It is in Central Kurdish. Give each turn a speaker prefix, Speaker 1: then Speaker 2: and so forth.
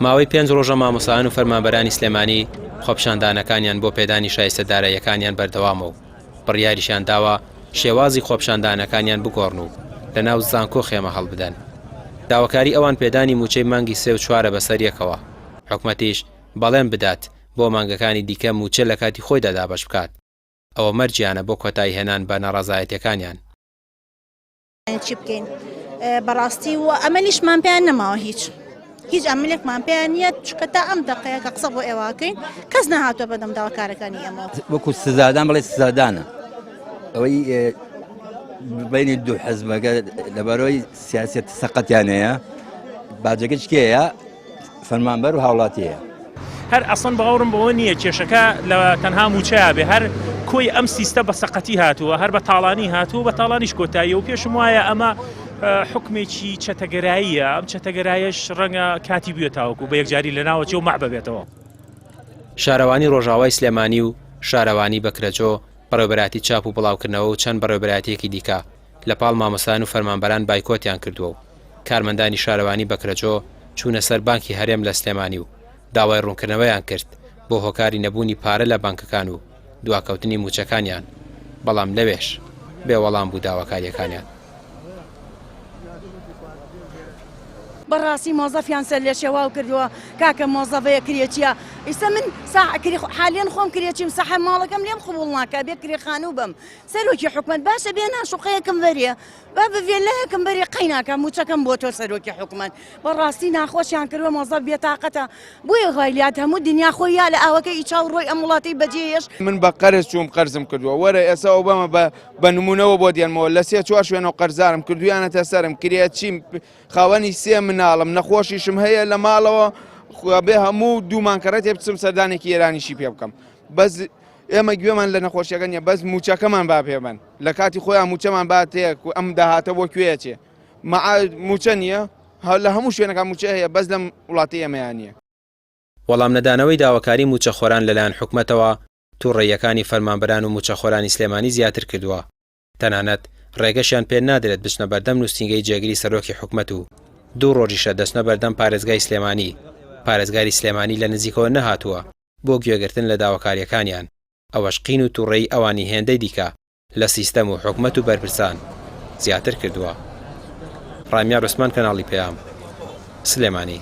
Speaker 1: ماوەی پێنج ڕۆژە مامۆستایان و فەرمانبەرانی سلێمانی خۆپیشاندانەکانیان بۆ پێدانی شایستە داراییەکانیان بەردەوامە و بڕیاریشیان داوە شێوازی خۆپیشاندانەکانیان بگۆڕن و لەناو زانکۆ خێمە هەڵبدەن. داواکاری ئەوان پێدانی مووچەی مانگی سێ و چوارە بەسەر یەکەوە، حکومەتیش بەڵێن بدات بۆ مانگەکانی دیکە مووچە لە کاتی خۆیدا دابەش بکات. ئەوە مەرجیانە بۆ کۆتاییهێنان بە ناڕەزایەتیەکانیان.
Speaker 2: چی بکەین بەڕاستی و ئەمەلیشمان پێیان نەماوە هیچ هیچ ئەملێکمان پێیان نییە چکە تا ئەم دقەیە کە قسە بۆ ئێواکەین کەس نەهاتوە بەدەم داواکارەکانی ئێمە
Speaker 3: وەکو سزادان بڵێ سزادانە ئەوەی بینی دوو حزبەکە لەبەرەوەی سیاست سەقەتیان هەیە باجەکە کێیە فەرمانبەر و هاوڵاتییە.
Speaker 4: هەر ئەسڵەن باوەڕم بەوە نییە کێشەکە لە تەنها مووچەیا بێ هەر کۆی ئەم سیستە بە سەقەتی هاتووە هەر بە تاڵانی هاتووە بە تاڵانیش کۆتاییە و پێشم وایە ئەمە حکمێکی چەتەگەراییە ئەم چەتەگەرایەش ڕەنگە کاتی بوێت تاوەکو بە یەکجاری لە ناوەچێ و مەعبەبێتەوە.
Speaker 1: شارەوانی ڕۆژاوای سلێمانی و شارەوانی بەکرەجۆ، بەڕێوەبەرایەتی چاپ و بڵاوکردنەوە و چەند بەڕێوەبەرایەتییەکی دیکە لە پاڵ مامۆستایان و فەرمانبەران بایکۆتیان کردووە و کارمەندانی شارەوانی بەکرەجۆ چوونە سەر بانکی هەرێم لە سلێمانی و داوای ڕوونکردنەوەیان کرد بۆ هۆکاری نەبوونی پارە لە بانکەکان و دواکەوتنی مووچەکانیان، بەڵام لەوێش بێ وەڵام بوو داواکارییەکانیان.
Speaker 5: بەڕاستی مۆزەفیان سەر لێشێواو کردووە کاکە مۆزەفەیە کرێچیە ئیستا من ساع کرێ حالێن خۆم کرێچیم سەحەر ماڵەکەم لێم قبوڵ ناکا بێ کرێ خانوو بم سەرۆکی حکومەت باشە بێ نا شوقەیەکم بەرێ با بە ڤێلایەکم بەرێ قەیناکا موچەکەم بۆ تۆ سەرۆکی حکومەت بەڕاستی ناخۆشیان کردوە مۆزەف بێتاقەتە بۆیە غایلیات هەموو دنیا خۆی یا لە ئاوەکە ئی چاو ڕۆی ئەم وڵاتەی بەجێ هێشت.
Speaker 6: من بە قەرز چووم قەرزم کردووە وەرە ئێستا ئۆباما بە بە نمونەوە بۆ دێنمەوە لە سێ چوار شوێنەوە قەرزارم کردویانەتە سەرم کرێچیم خاوەنی سێ مناڵم نەخۆشیشم هەیە لە ماڵەوە بێ هەموو دوو مانگ کەڕەتێ بچم سەردانێکی ئێرانیشی پێ بکەم بەس ئێمە گوێمان لە نەخۆشیەکە نیە بەس موچەکەمان با پێبەن لە کاتی خۆیان موچەمان با تێک و ئەم داهاتە بۆ کوێ چێ موچە نییە لە هەموو شوێنەکان موچە هەیە بەس لەم وڵاتی ئێمەیان نییە.
Speaker 1: وەڵام نەدانەوەی داواکاری مووچەخۆران لەلایەن حکومەتەوە توڕەییەکانی فەرمانبەران و مووچەخۆرانی سلێمانی زیاتر کردووە، تەنانەت ڕێگەشیان پێ نادرێت بچنە بەردەم نووسینگەی جێگری سەرۆکی حکومەت و دوو ڕۆژیشە دەچنە بەردەم پارێزگای سلێمانی، پارێزگاری سلێمانی لە نزیکەوە نەهاتووە بۆ گوێگرتن لە داواکارییەکانیان، ئەوەش قین و توڕەیی ئەوانی هێندەی دیکە لە سیستەم و حکومەت و بەرپرسان زیاتر کردووە. ڕامیار عوسمان کەناڵی پەیام، سلێمانی.